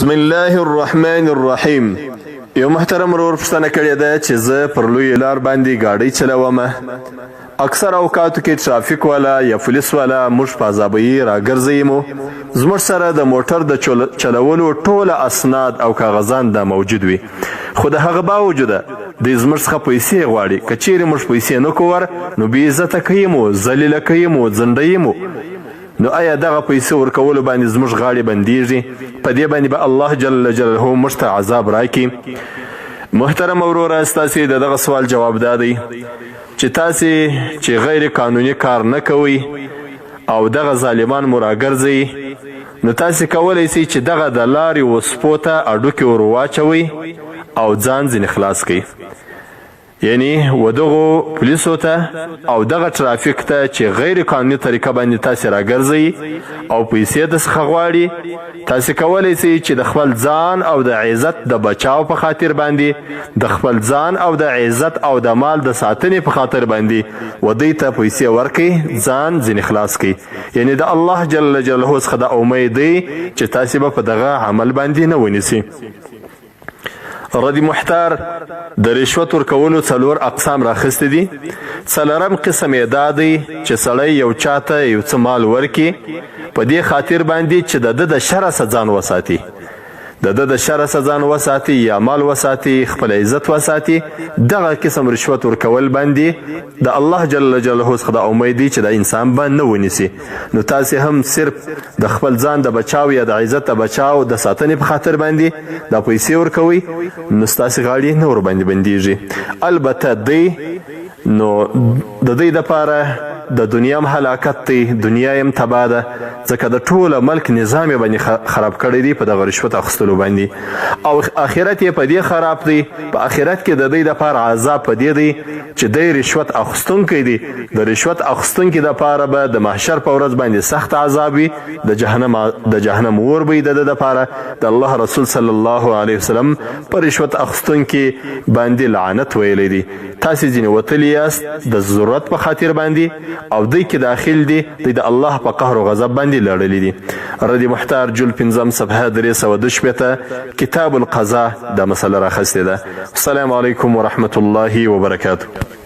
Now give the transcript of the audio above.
بسم الله الرحمن الرحیم. یو محترم ورور پوښتنه کړې ده چې زه پر لوی لار باندې ګاډۍ چلوم، اکثر اوقاتو کې ترافیک والا یا پولیس والا موږ په عذابوي، راګرځوي مو. زموږ سره د موټر د چلولو ټوله اسناد او کاغذان دا موجود وي، خو د هغه باوجوده دوی زموږ څخه پیسې غواړي. که چیرې موږ پیسې نه کو ور، نو بې عزته کوي مو، ذلیله کوي مو، ځنډوي مو. نو آیا دغه پیسې ورکولو باندې زموږ غاړې بندیږي؟ په دې باندې به الله جل جلاله موږ ته عذاب راکړي؟ محترم وروره، ستاسې د دغه سوال جواب دا دی چې تاسې چې غیر قانوني کار نه کوئ او دغه ظالمان مو راګرځئ، نو تاسې کولی سئ چې دغه د لارې و سپو ته اډوکې ور واچوئ او ځان ځینې خلاص کړئ. یعنی و دغو پولیسو ته او دغه ترافیک ته چې غیر قانوني طریقه باندې تاسې راګرځئ او پیسې د څخه غواړي، تاسې کولی سئ چې د خپل ځان او د عزت د بچاو په خاطر باندې، د خپل ځان او د عزت او د مال د ساتنې په خاطر باندې و دوی ته پیسې ورکړئ، ځان ځینې خلاص کړئ. یعنی د الله جل جلاله څخه دا امید دی چې تاسې به په دغه عمل باندې نه ونیسي. ردی محتار د رشوت ورکولو څلور اقسام راخستي دي. څلورم قسم یې دا دی چې سړی یو چاته یو څه مال ورکي په دې خاطر باندې چې د ده د شره څخه ځان وساتي، د ده د شره څخه ځان وساتي یا مال وساتي، خپل عزت وساتي. دغه قسم رشوت ورکول باندې د الله جل جلاله څخه دا امید دی چې دا انسان به نه ونیسي. نو تاسې هم صرف د خپل ځان د بچاو یا د عزت د بچاو د ساتنې په خاطر باندې دا پیسې ورکوئ، نو ستاسې غاړې نه ورباندې بندیږي. البته دی نو د دوی دپاره د دنیا هم هلاکت دی، دنیا یې هم تباه ده، ځکه د ټوله ملک نظام یې باندې خراب کړی دی په دغه رشوت اخیستلو باندې، او آخرت یې په دې خراب دی. په آخرت کې د دوی دپاره عذاب په دې دی چې دی رشوت اخیستونکی دی. د رشوت اخیستونکي دپاره به د محشر په ورځ باندې سخت عذاب وي، د جهنم اور به وي د ده دپاره. د الله رسول صلی الله علیه وسلم په رشوت اخیستونکي باندې لعنت ویلی دی. تاسې ځینې وتلي یاست د ضرورت په خاطر باندې او دوی کې داخل دي، دوی د الله په قهر او غضب باندې لړلي دي. ردی محتار جل پنځم صفحه 362، کتاب القضاء، دا مسله راخستې ده. السلام علیکم ورحمت الله وبرکاته.